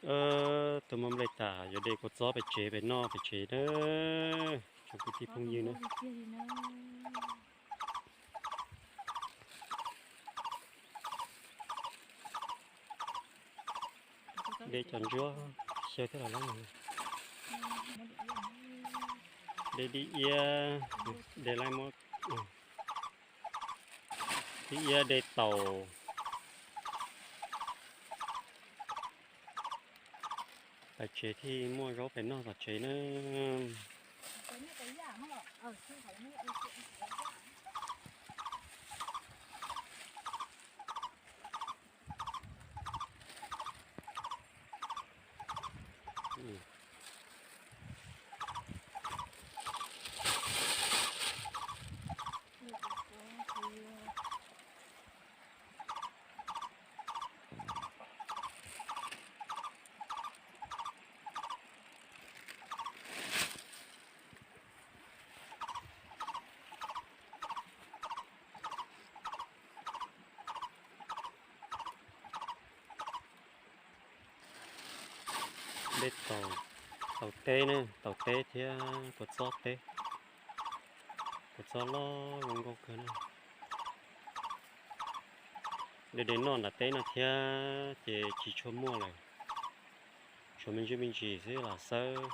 Tuaj muab nplej tas yuav de kua txob pem tsev pem noj pem tsev na, tsoom kwv tij phooj ywg na. De cov ntsuab xyaw thiab los lawm. De dib iab, de laib muab, dib iab de taus. Pem tsev thiaj muaj zaub pem noj tom tsev na. De taus, taus teb na, taus teb thiab kua txob teb, kua txob loj zoo nkauj kawg na. De de noj nram teb no thiab ces tsis tshua muaj lawm, tshuav me ntsis me ntsis xwb los xawb,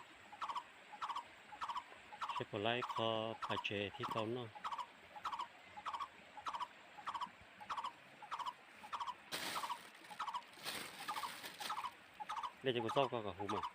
seb puas laib qho pem tsev thiaj tau noj. De cov kua txob ko kom huv mas.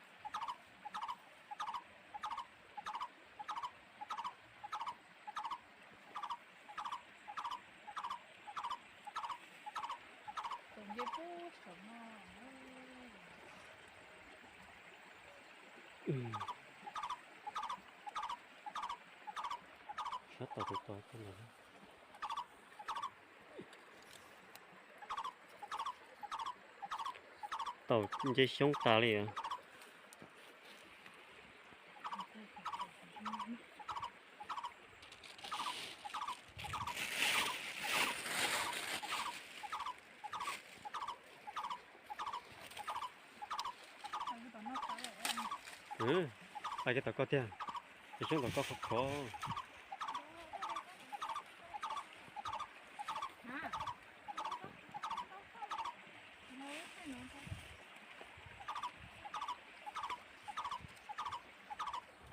Sab tod tus tod. Taus nce xyoob tas li. Pais kiag tom koj tiag, ces xyoob tom koj khov khov.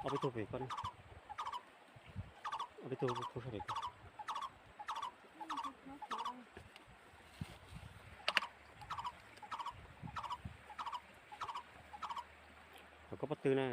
Ob peb tug pem koj, ob peb tug pub sab pem koj. Tom koj pob tw na.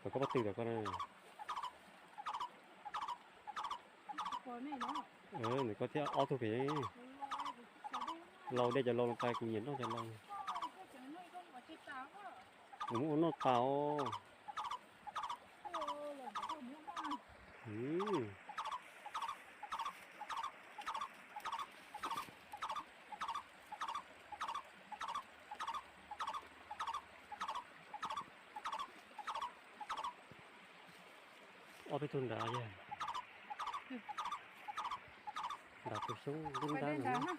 Tom koj pob tw tom koj na. Ntawm koj thiab ob tug pem. Laus de cov laus los pais, kuv nyiam noj cov laus. Kuv muab ua noj tas os. Ob peb tug nrad yog nrad tus xyoob dub nrab no.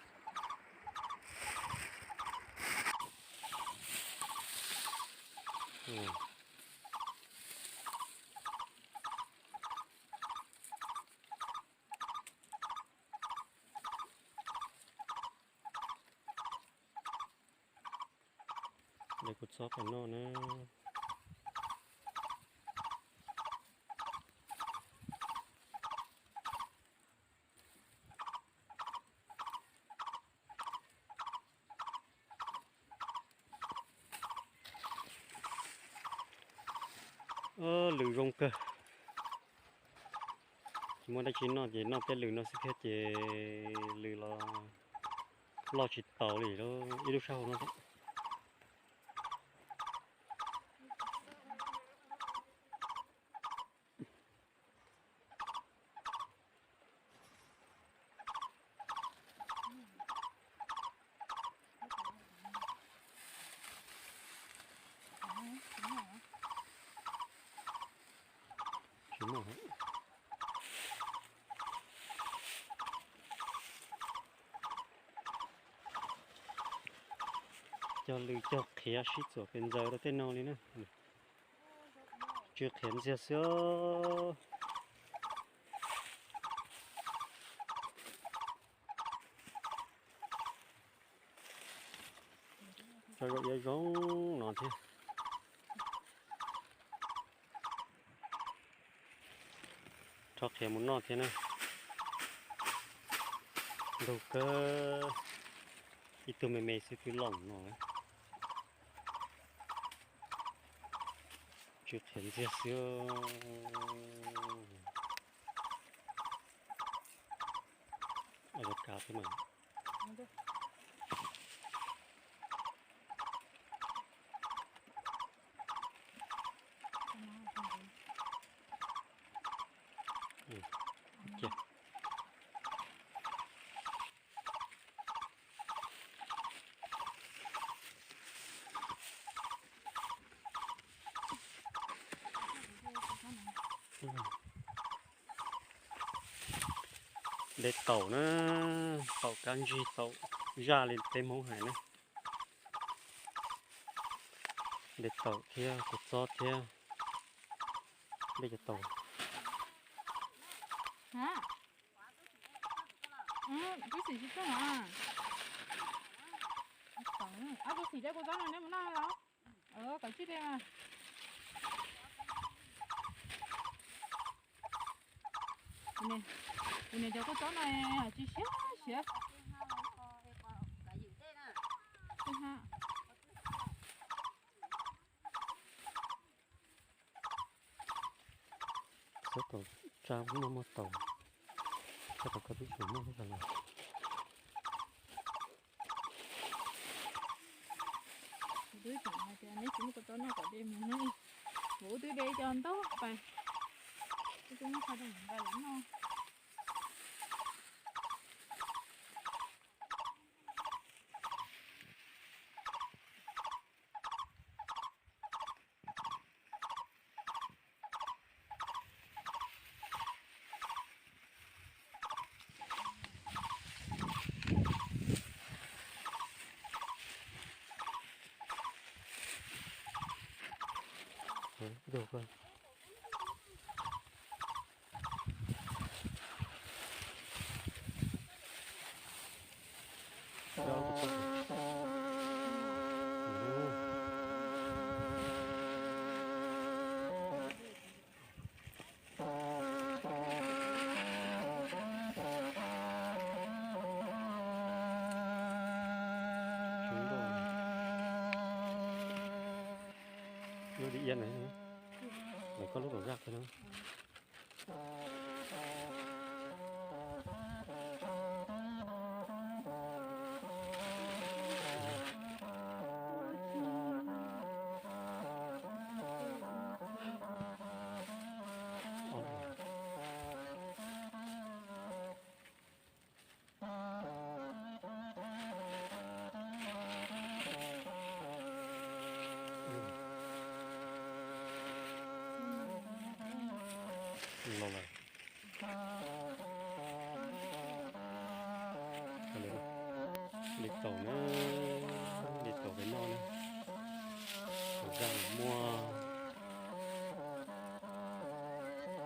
De kua txob pem noj na. Lws zoo kawg. Tsis muaj dab tsi noj ces noj tej lws no xwb thiab ces lws los loj tsis taus li, ib lub sab hauv no thiab. Cog lw cog qhiav sib txuam pes ntxaws rau tej no li na. Tsw qhiav ntxiag xwb. Cov zaum iav zoo no thiab. Rho qhiav mus noj thiab na. Ntug kawg, ib tug me me xwb twb loos no. Tsw qhiav ntxiag xwb. Kav thiab mas. De taum na, taum kab ntsig taum zaj li peb Hmoob hais na. De taum thiab kua txob thiab dej cov taum. Twb xim tsis txog na. Ob tug xim dej kua txob no neb mus noj los? Kom tsib dej mas. Kuv niam cov kua txob no tsis siav siav. Txhob tau tsa muaj muaj taus, txhob tau koj twb tsis muaj lub zog los. Kuv twb tseem hais tias neb tsis muaj kua txob noj kom de mus na. Kuv twb de cov ntau pais, twb muab qhov rau nqa los noj. Lub di iab na, lawv koj lub kom zaj kiag na. Los lawm. Li taum na, li taum pem no na. Taum zaj los muaj,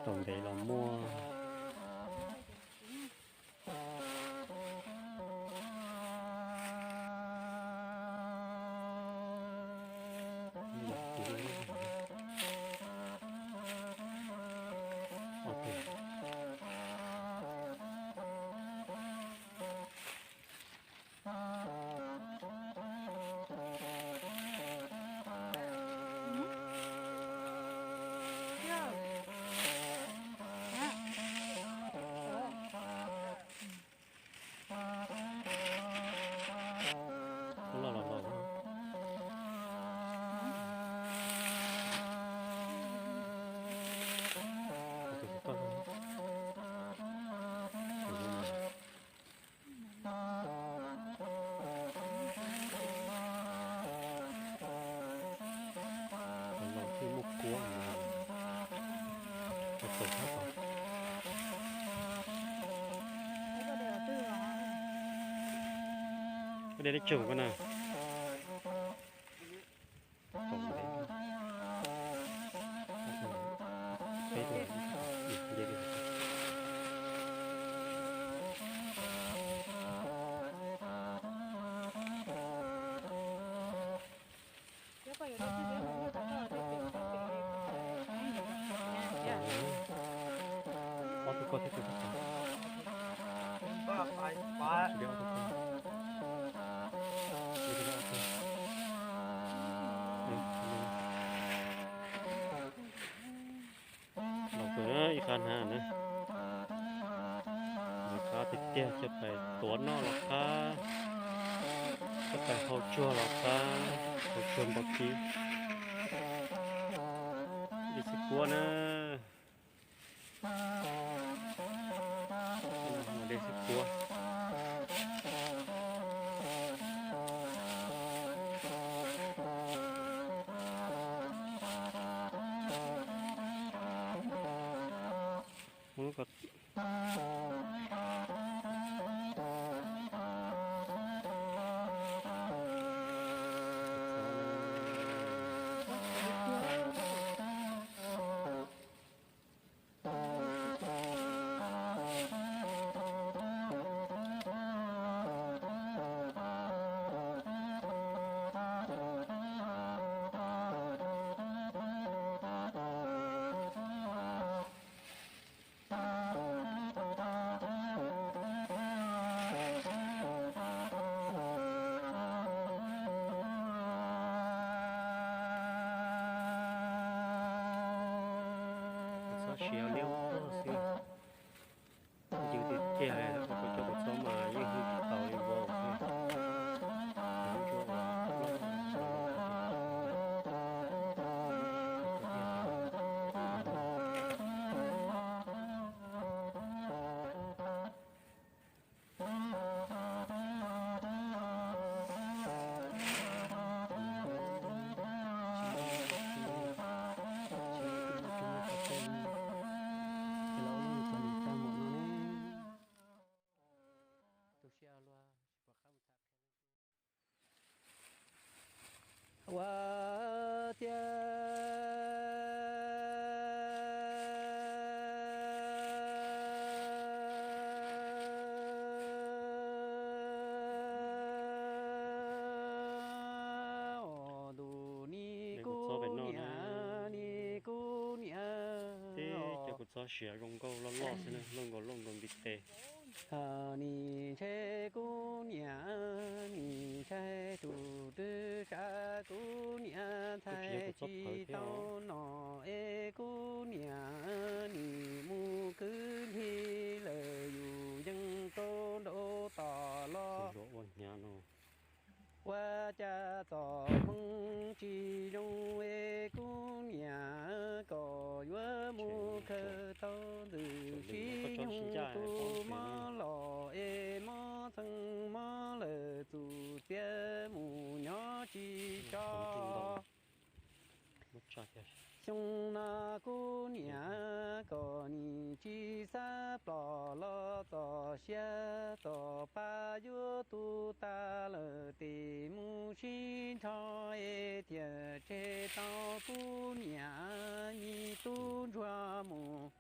taum ntev los muaj. Los los los. Los thiaj muaj kuab no. Koj de deb tsawg koj na? Ua thiab tus thiab tus. Ua thiab tus. Los kawg na, ib qab na na. Los qab tiag tiag, coj pais tuav noj los qab, coj pais hau tsuag los qab, hau tsuag npau tib. Dej xib puab na. Dej xib puab. Muaj lub ko. Txhob siav liab xwb. Yws tiag tiag, kuv coj kuv txob mas yeej hwj tsis tau li vauv xwb. Ua ciav tus ni kuv niam, ni kuv niam. Tib cov kuv txob siav zoo nkauj loj loj xwb na, loj nkaus loj nkaus ntiv tes. Nim ntshe kuv niam, nim ntshai tus twg tsa kuv niam ntxhais tsis tau nom es kuv niam nim mus kwv nthi lawm yus yeej rau nraud tom los. Ua cas txoj hmoo tsis zoo es kuv niam, kom yuav mus khaws tau ntxwm sib nyoog tus mob los es mob txheej mob lawm txum txiav mus nyob tsis tso. Xyoo no kuv niam kom nim tsis xav plos los txoj sia txoj pa yuav tu tas lawm tes mus sib nrho es thiaj tseg tau kuv niam me tub ntsuag mus.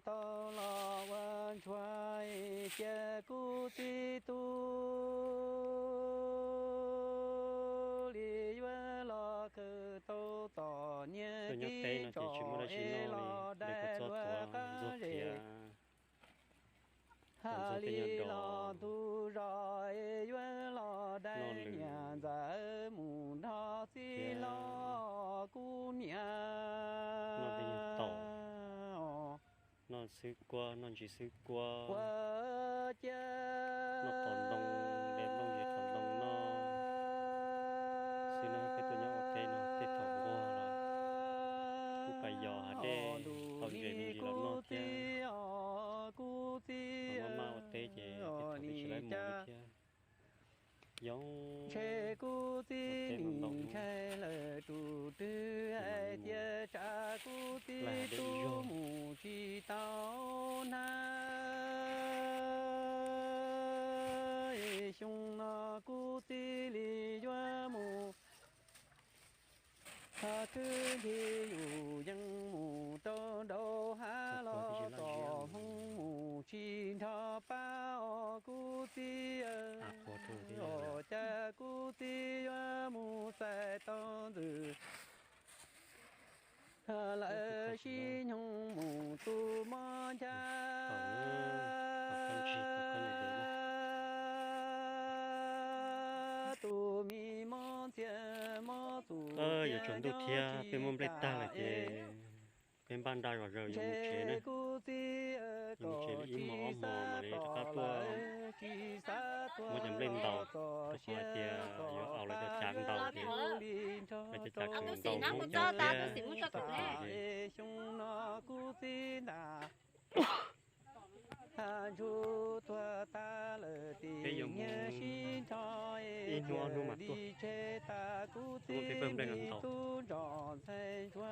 Tau los ua ntsuag es cia kuv txiv tub li yuav los khaws tau txom nyem tib tso es los dai luag qab zes. Hais li los ntug zos es yuav los dai niam ntxawm mus nrog txiv hlob kuv niam. Noj xwb kuab, noj ntsis xwb kuab, ua ciav noj qos ntoo, de nplooj zes qos ntoo noj xwb na. Peb tuaj nyob ua teb no tej thaum nquag los kuj pais yos hav dej tau zes me ntsis los noj thiab. Kuv txiv, maj maj ua teb ces tej thaum twb tsis laib mus li thiab. Ntshe kuv txiv nim ntshai lawm tus twg hais tias tsam kuv txiv tub mus tsis tau hnab. Xyoo no kuv txiv li yuav mus kwv nthi yus yeej mus rau nraud hav los txoj hmoo mus tsis nrho pab os kuv txiv. Ua cas kuv txiv yuav mus txais tau ntxwm lawm sib nyoog mus tu mob Yuav tsaus ntuj thiab, peb muab nplej tag lawm ces peb npaj nra zom zaws yuav mus tsev na. Yuav mus tsev li ib hmos ob hmos mam li rov qab tuaj muab cov nplej ntaus, rau qhov hais tias yuav aus lawv cov cav ntaus ces lawv cov cav tseem ntaus hmoov thiab. Peb yuav mus ib hnub ob hnub mas tuaj, tuaj muab peb pawg nplej no ntaus,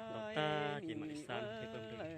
ntaus tag ces mam li xa peb pawg nplej.